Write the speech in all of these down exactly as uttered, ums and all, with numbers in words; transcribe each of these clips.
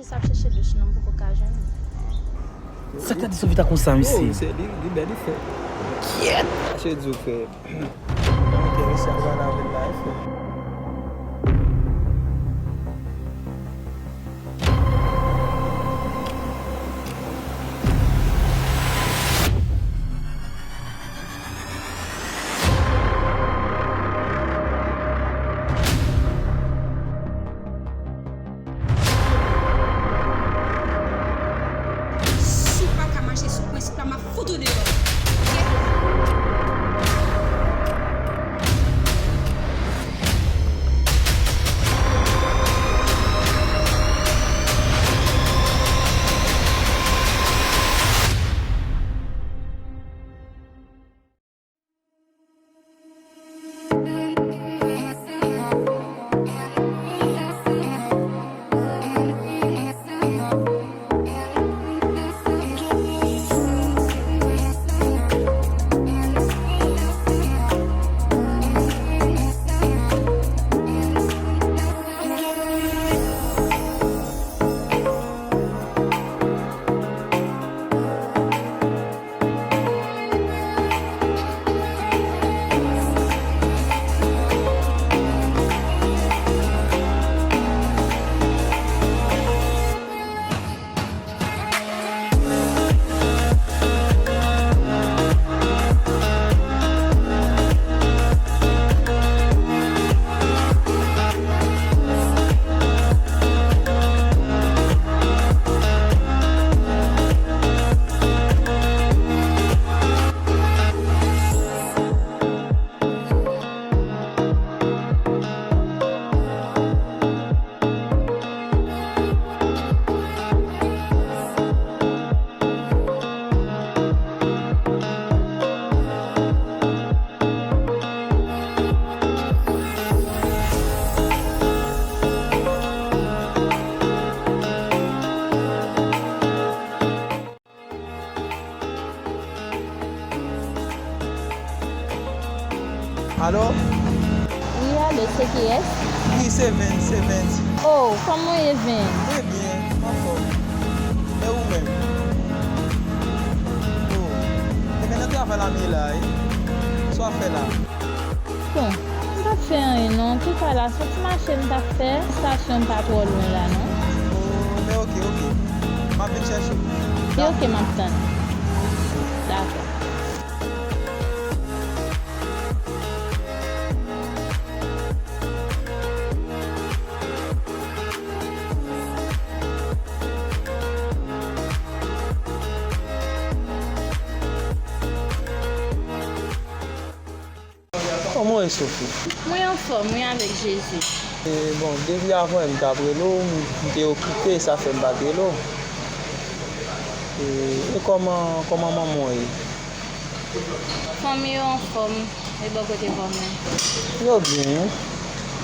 Sa ap chèche douch non, m poko ka jwenn li. Sa k ta di Sofita konsa, mesye? Oh, se li, li bèl, li fè. Kyèt! Mache di w, frè. Mwen enterese ak bagay avè l la, frè. Si w pa ka mache sou prensip la, m ap fout ou deyò. Oke? Alo? Wi, alo, se kiyès? Wi, se Vens, se Vens. Oh, kòman w ye, Vens? Trè byen, anfòm. E ou menm? Oh, ebyen, nan travay la m ye la, wi. Sa w ap fè la? Bon, m p ap fè anyen non. Antouka la, se yon ti mache m t ap fè. Estasyon m pa twò lwen la non. Oh, men oke, oke. M ap vin chèche w. Wi, oke, m ap tann. Dakò. Kòman w ye, Sophie? Mwen anfòm, wi, avèk Jezi. E, bon, depi avan m t ap rele w, m, m te okipe, sa fè m pa t rele w. E, e kòman, kòman manman w ye? Fanmi yo anfòm, e bò kote fanmi? Yo byen.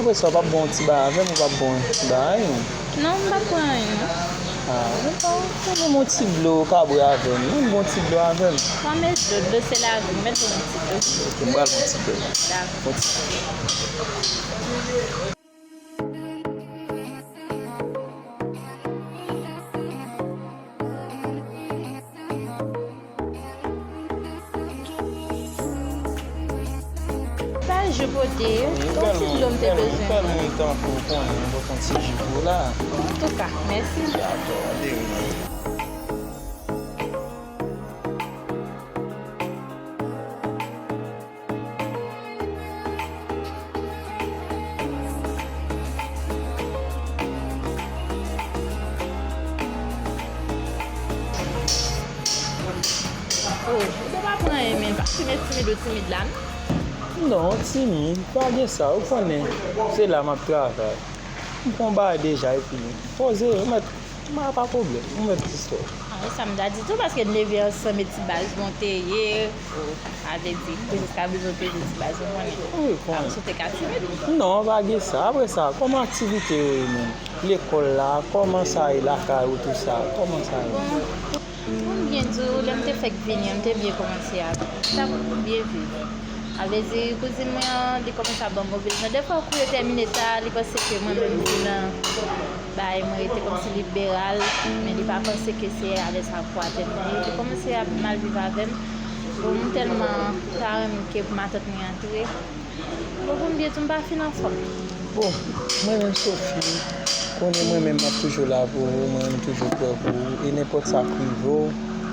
Apre sa, w p ap bon ti bagay avè m, ou p ap bon ti bagay, non? Non, m p ap pran anyen, non. Ah, ou pa, ou pa bon ti dlo, ou ka bwè avè m, non? Bon ti dlo avè m. Mwen met dlo, dlo se lavi, m met bon ti dlo. Ok, m pral bon ti dlo. Dakò. Bon ti dlo. Sa jou pote, yon ti dlo m te bezwen. Bèl moun tankou w konnen m pote yon ti ji pou w la. Antouka, mèsi. Dakò, de rien. Oh, ou te pa pran anyen, men pa fè timid, timid ou timid la, non? Non, timid, pa gen sa, ou konnen, se la m ap travay. M pran bagay deja, epi poze, ou mèt, pa, pa pwoblèm, ou mèt zistò. Ah, e sa m ta di tou, paske n leve ansanm, e ti baz mwen te ye, oh, sa vle di, ou jiska bezwen peze ti baz mwen konnen. Wi, konnen. Apre sa, ou te ka timid. Non, pa gen sa, apre sa, kòman aktivite yo ye menm? Lekòl la, kòman sa ye lakay ou, tou sa, kòman sa ye? Bon, pou m byen di w, lè m te fèk vini an, m te byen kòmanse ap, t ap byen viv. Sa vle di, kouzin mwen an, li kòmanse ap ban m move leson. Defwa, kou yo tèmine ta, li panse ke mwen menm m vin nan bay, mwen rete kòmsi liberal, men li pa panse ke se alèz sa pou atè mwen. Li te kòmanse ap mal viv avè m. Bon, m tèlman ta renmen ke pou matant mwen antre. Bon, pou m byen di w, m pa fin anfòm. Bon, mwen menm Sophie, konnen mwen menm m ap toujou la pou ou, mwen menm toujou prè pou ou, e nenpòt sa k rive w,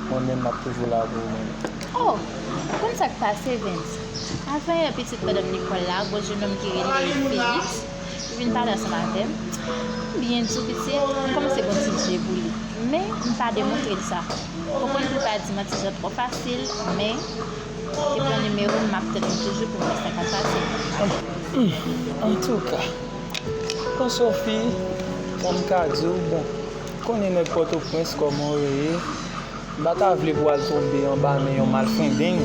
mwen menm m ap toujou la pou ou mwen menm. Oh, ou konn sa k pase, Vince? Avanyè pitit madanm Nicole la, gwo jennonm ki rele Félix, li vin pale ansanm avè m. M byen di w, pitit, m kòmanse gon ti je pou li. Men, m pa demontre l sa. Ou konprann pou l pa di manti jan twò fasil, men, li pran nimewo m, m ap tann li toujou pou m wè sa k ap pase. Hmm, antouka, bon, Sophie, sa m ka di w, bon, konnen nèg Pòtoprens kòman yo ye. M pa ta vle pou w al tonbe anba men yon malfrendeng,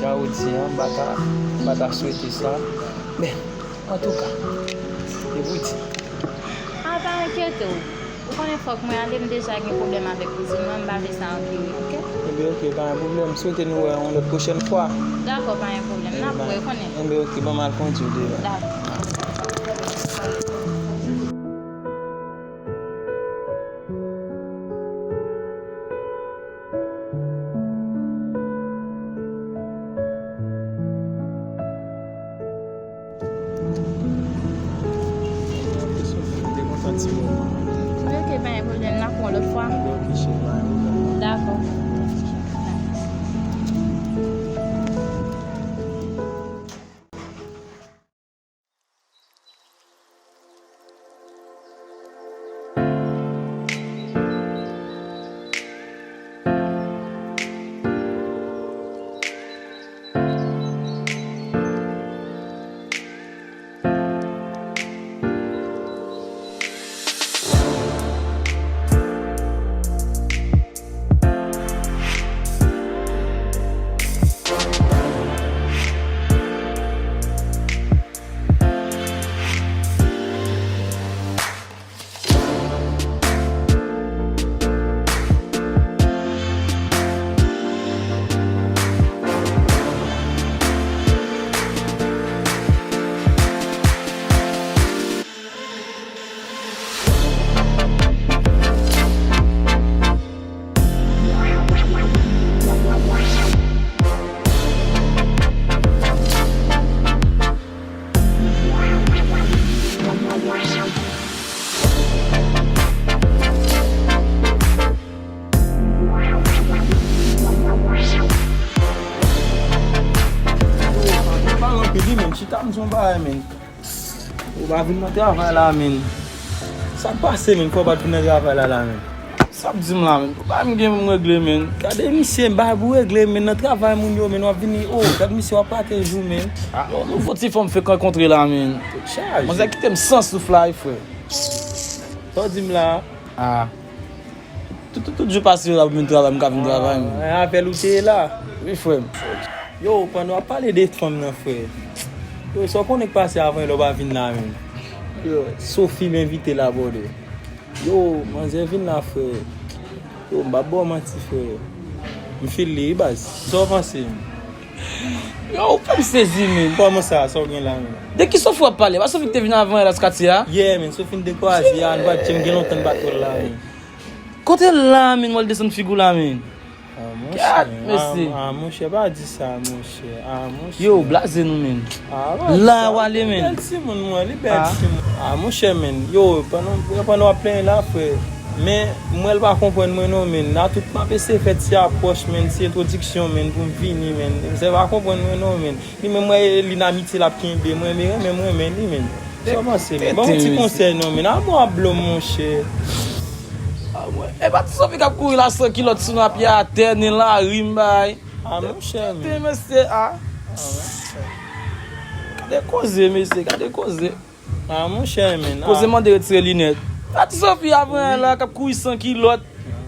jan yo di an, m pa ta, m pa ta swete sa. Men, antouka, e pou di. Ah, pa enkyete w. Ou konnen fòk mwen ale, m deja gen pwoblèm avèk kouzin mwen, m pa vle sa anpire, oke? Enben, oke, pa gen pwoblèm. M swete nou wè yon lòt pwochèn fwa. Dakò, pa gen pwoblèm. N ap wè, ou konnen. Enben, oke, ban m al kondui w deyò. Dakò. Oke, pa gen pwoblèm, n ap wè yon lòt fwa. Dakò. Yo, pa gen pale anpil wi, men chita m di yon bagay, men. Ou pa vin nan travay la, men. Sa k pase, men, fò w pa t vin nan travay la, la, men? Sa w ap di m la, men? Ou pa m gen pou m regle, men. Gade misye, m bay pou regle, men, nan travay moun yo, men, w ap vini, oh, gad misye, w ap rate jou, men. Ah, yon nouvo ti fanm fèk rankontre la, men. Tèt chaje. Manzè kite m san souf la, wi, frè. Sa w di m la? Ah. Tout, tout, tout jou pase yo la pou m vin travay, m ka vin travay, men. Ah, avè l ou te ye la? Wi, frè m. Yo, pandan w ap pale de fanm nan, frè. Yo, sa w konnen k pase avan lè w pa vin la menm? Yo, Sophie m envite la, brother. Yo, manzè vin la, frè. Yo, m p ap ba w manti, frè. M feel li, wi, baz. Sa w panse? Yo, ou fè m sezi, men. Kòman sa? Sa w gen la menm? De ki Sophie w ap pale? Pa Sophie ki te vin avan yè la sou katye a? Yeah, men, Sophie n dekwaze a, nou pa t janm gen lontan n pa t wè l la menm. Kote l la, men, w al desann figi w la, men? Ah, monchè. Gad, mesye. Ah, ah, monchè, pa di sa, monchè. Ah, monchè. Yo, blaze nou, men. Ah, pa di sa. La w ale, men. Bèl timoun, mwen, li bèl timoun. Ah, monchè, men. Yo, pandan, pandan w ap plenyen la, frè. Men, mwen, l pa konprann mwen, non, men. Nan tout m ap eseye fè ti apwòch, men, ti entwodiksyon, men, pou m vini, men. Misye pa konprann mwen, non, men. Li menm, mwen, li nan amitye l ap kenbe mwen, men renmen mwen, men li menm. Sa w panse, men? Ban yon ti konsèy non, men. Amou ap blo m, monchè. Ah, mwen. E pa ti Sophie k ap kouri la san kilòt sou nan pye atè, nan lari, m bay. Ah, monchè, men. Tenten, mesye, ah. Ah, monchè. Gade koze, mesye, gade koze. Ah, monchè, men, ah. Koze mande retire linèt. Gade ti Sophie avan la, k ap kouri san kilòt,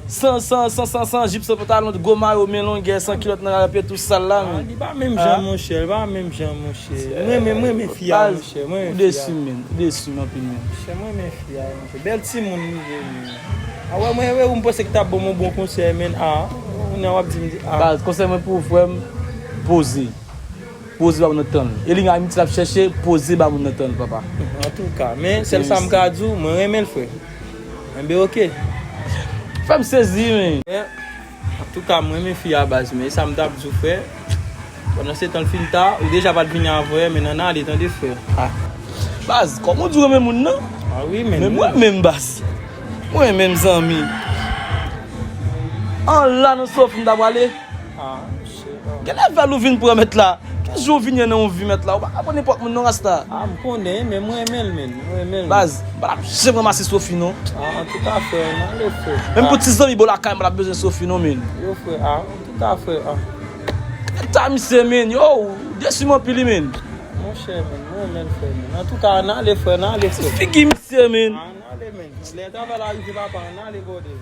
san, san, san, san, san jip, san pantalon, gwo mayo, men longè, san kilòt nan pye, tou sal la, men. Ah, li pa menm jan, monchè, li pa menm jan, monchè. Mwen, mwen, mwen renmen fi a, monchè, mwen renmen fi a. Ou desi, men, ou desi, men, anpil, men. Monchè, mwen renmen fi a, monchè. Bèl timoun li ye, men. Ah, wè, mwen, wè, ou m panse ki t ap ban m yon bon konsèy, men, ah, kounye a w ap di m, ah. Baz, konsèy mwen pou ou, frè m, poze. Poze ba moun nan tan l. E li gen amitye l ap chèche, poze ba moun nan tan l, papa. Antouka, men sèl sa m ka di w, mwen renmen l, frè. Enben, oke. Fè m sezi, men. Men, antouka, m renmen fi a baz, men sa m t ap di w, frè. Pandan se tan l fin ta, ou deja pa t vini avè, men ann ale, tande, frè. Ah. Baz, kòman w di w renmen moun nan? Ah wi, men. Men mwen menm, baz. Mwen menm, zanmi. An la, nan sof m ta prale. Ah, shit. Gen lè valè ou vin pran mèt la. Ki jou w vin nan yon vi mèt la? Ou pa ka pran nenpòt moun non, Rasta. Ah, m konnen, men mwen renmen l, men. Mwen renmen l. Baz, m pa t ap janm ranmase Sophie non. Ah, antouka, frè, n ale, frè. Menm pou ti zanmi bò lakay, m pa t ap bezwen Sophie non, men. Yo, frè, ah, antouka, frè, ah. Eta misye, men, yo, ou desi m anpil, wi, men. Monchè, men, mwen renmen l, frè, men. Antouka, n ale, frè, n ale, frè. Ti figi misye, men. Ah, n ale, men. Lè travay la rive, papa, n ale, brother.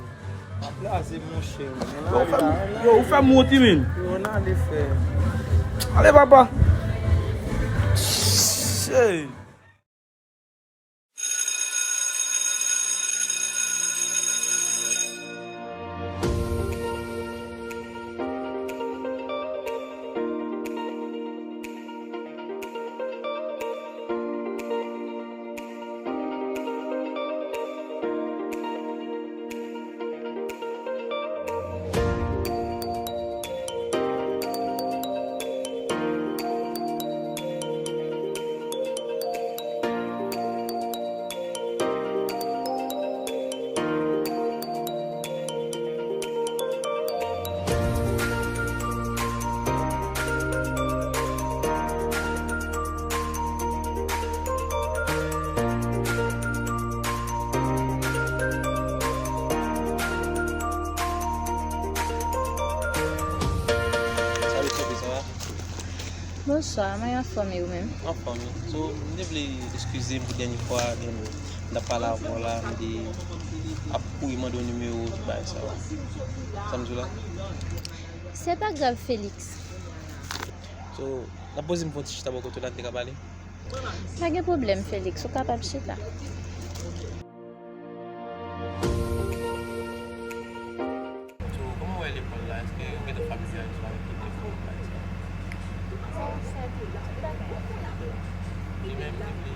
Blaze, monchè. Yo, ou fè m, yo, ou fè m wont, wi, men. Yo, n ale, frè. Ale, papa. Shit. Salut, Sophie, ça va? Bonswa, mwen anfòm, e ou menm? Anfòm, wi. So, m te vle eskize m pou dènye fwa, m t ap pale avè w la, m te ap kouri mande w nimewo w, tout bagay sa yo. Sa m di w la? Se pa grav, Felix. So, n ap poze m fè yon ti chita bò kote w la, n te ka pale? Pa gen pwoblèm, Felix, ou kapab chita. So, kòman w wè lekòl la? Èske w gentan familyarize w avèk tout lekòl bagay sa yo? Li menm, li,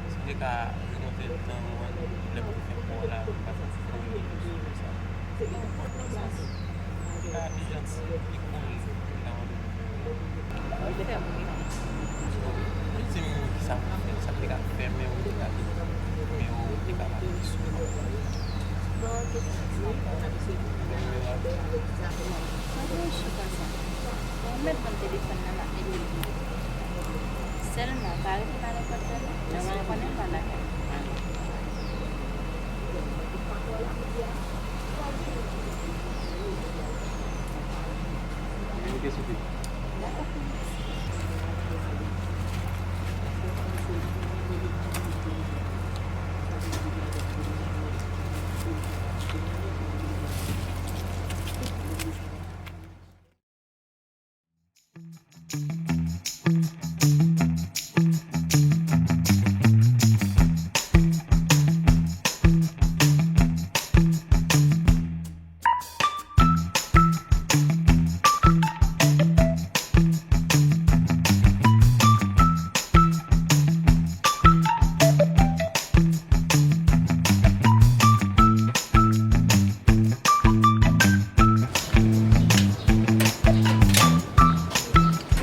si w te ka remonte nan yon lè m te fè kò la, m pa santi kò m sou sa. Li ka pi janti, pi cool, li ka mande. Li fè m ri. Li di m kisa pou fè, sa te ka fèmen ou te ka di, men ou te ka pale sou. Bon, ok. Mwen reyisi konsa. Bon, ou mèt ban m telefòn nan, m ap rele w. Sèlman, pa rete nan nenpòt lè non. Jan mwen konnen m pa lakay.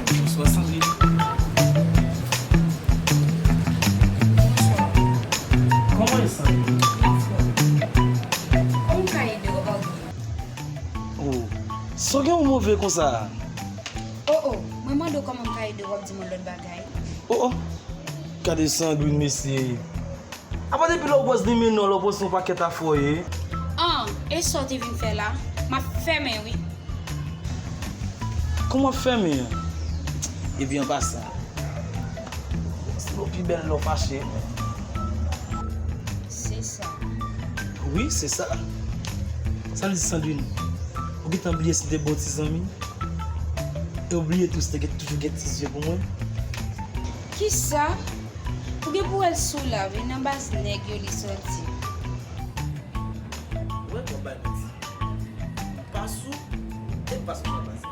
Bonswa, Sandrine. Bonswa. Kòman e, Sandrine? Kòman m ka ede w, Augie? Oh, sa w gen w move konsa? Oh, oh, mwen mande w kòman m ka ede w, w ap di m yon lòt bagay. Oh, oh, gade Sandrine, mesye. Apa depi lè w pòs ni men non, lè w pòs yon pakèt afè w ye. An, e sa w te vin fè la? M ap fèmen wi. Kòman w ap fèmen an? Epi an pasan, si w pi bèl lè w fache. Se sa. Wi, se sa. Sa vle di, Sandrine, ou gentan bliye si m te bon ti zanmi? E w bliye tou si te gen, toujou gen ti zye pou mwen? Kisa? Ou gen pou wè l sou la wi, nan baz nèg yo li sòti. Ou wè kòman bay manti. M pa sou, e m pa sou sa pase.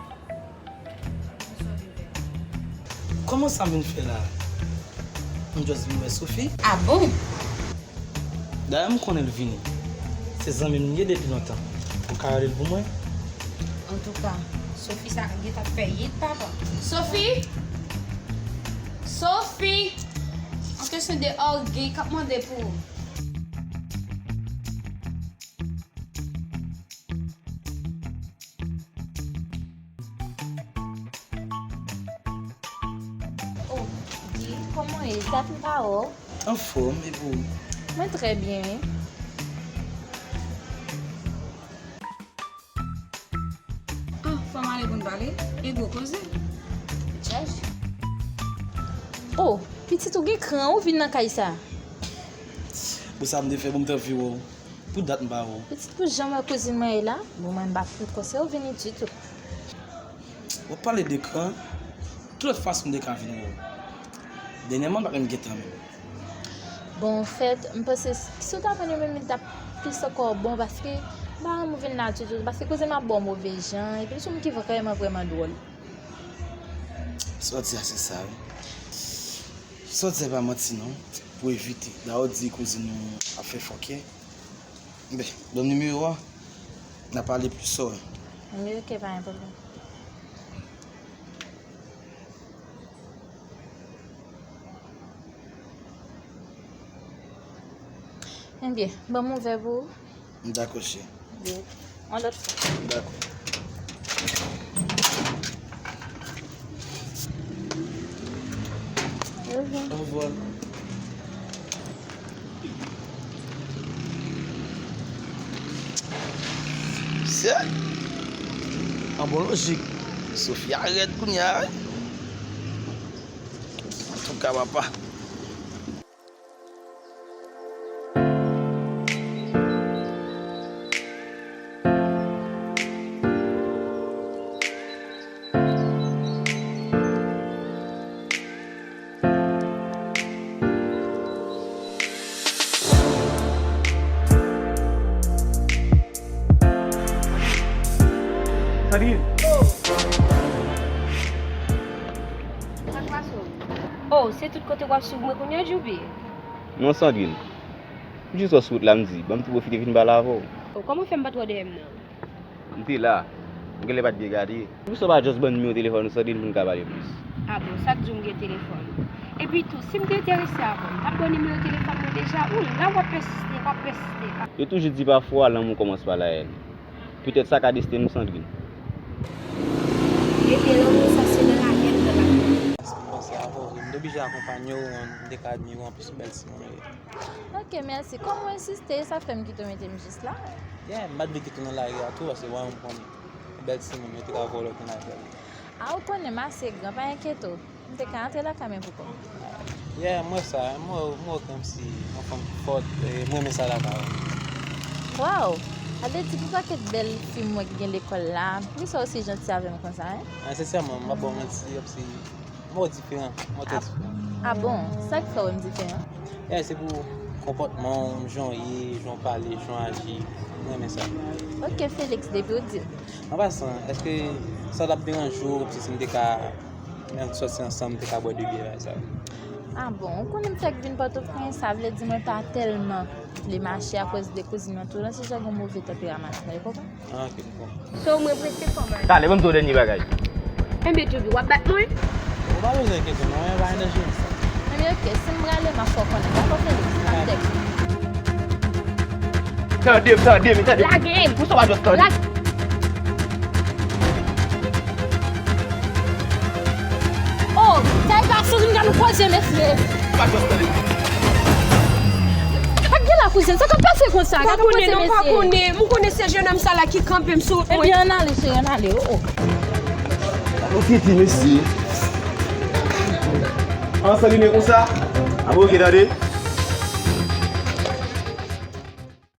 Kòman sa m vin fè la? M just vin wè Sophie. Ah bon? Dayè m konnen l vini. Se zanmi m li ye depi lontan. Ou ka rele l pou mwen? Antouka, Sophie sa gentan fè hit, papa. Sophie! Sophie! An kesyon de ògèy k ap mande pou ou. Oh, Guy, kòman w ye? Sa fè m pa wè w. Anfòm, e pou ou? Mwen trè byen, wi. Ah, fò m ale pou n pale. E gwo koze. Chaj. Oh, pitit ou gen kran, ou vin nan kay sa. Pou sa m te fè, pou m te anvi wè w. Pou dat m pa wè w. Pitit, pou jan m wè kouzin mwen ye la, bon, mwen m pa fout konseye w vini ditou. W ap pale de kran, ki lòt fason m te ka vin wè w? Dènyèman, m pa t menm gen tan menm. Bon, anfèt, m panse si w ta vini menm, li t ap plis ankò bon, paske m pa renmen w vin la ditou, paske kouzin m ap ba w move jan, epi l se yon moun ki vrèman, vrèman dwòl. Sa w di a, se sa, wi. Sa w di a pa manti, non. Pou evite. Dayè w di kouzin ou ap fè fòkè. Ben, ban m nimewo a. N a pale plis, sa w wè. Wi, ok, pa gen pwoblèm. Ebyen, ban m ouvè pou ou. M dakò, cheri. Byen. Yon lòt fwa. M dakò. Ouvè. Anvòl. Se an bon lojik. Sofia rèd kounye a, wi. Antouka, papa. Sandrine! Sa k pase w? Oh, se tout kote w ap swiv mwen kounye a, Djoupi? Non, Sandrine. M jis wè w sou wout la, m di, ban m tou pwofite vin pale avè w. Oh, kòman w fè m pa t wè w dèyè m nan? M te la. M genlè pa t byen gade. Poukisa w pa just ban m nimewo telefòn ou, Sandrine, pou n ka pale plis? Ah bon, sa k di w m gen telefòn? Epi tou, si m te enterese avè w, m t ap ba w nimewo telefòn mwen deja. Ou la, w ap pèsiste, w ap pèsiste. Yo toujou di pafwa, lanmou kòmanse pa layèn. Petèt sa ka desten nou, Sandrine. Ebyen, lanmou sa se nan layèn, nan layèn. M panse avè w, m te oblije akonpanye w, m te ka admire w anplis, bèl timoun ou ye. Ok, mèsi. Kòm ou ensiste, sa fè m kite w mete m jis la. Yeah, m pa t vle kite w nan lari a tou, paske w wè m konnen bèl timoun, yo te ka vòlè w nan lari a. Ah, ou konnen m ase gran, pa enkyete w. M te ka antre lakay mwen pou kò m. Yeah, m wè sa, m wè, m wè w kòmsi yon fanm ki fòt, e m renmen sa lakay ou. Wow! Sa vle di pou pakèt bèl fi m wè ki gen lekòl la, poukisa w osi janti avè m konsa, en? Ah, sensèman, m pa ba w manti, kòmsi m wè w diferan, m wè w trè diferan. Ah bon? Sa k fè w wè m diferan? Yeah, se pou konpòtman w, jan w ye, jan w pale, jan w aji, m renmen sa. Ok, Félix, depi w di l. An pasan, èske sa t ap deranje w si, si n te ka, lè n sòti ansanm, n te ka bwè de byè, bagay sa yo? Ah bon, ou konnen m fèk vin Pòtoprens, sa vle di mwen pa tèlman vle mache akoz de kouzin mwen tou, nan se jan gen yon move tanperaman, ou konprann? Ah, ok, m konprann. So, mwen prese kòman? Talè, ban m di w dènye bagay. Enben, Djoupi, w ap bat mwen? Ou pa bezwen enkyete w non, men pa gen danje. Ebyen, ok, si m prale, m ap fè w konnen. Dakò, Félix, m ap tèks ou. Tande m, tande m, tande m. Lage m. Poukisa w pa just tande? Lage. Oh, sa e pa sou vin gade koze, mesye. Pa just tande. Sa k gen la, kouzin? Sa k ap pase konsa? Gade koze, mesye. Pa konnen, non, pa konnen. M konnen se jennonm sa la ki kanpe m sou wout mwen. Ebyen, ann ale, cheri, ann ale, oh, oh. Ou titi, mesye. An, sa li men konsa? A, ok, tande.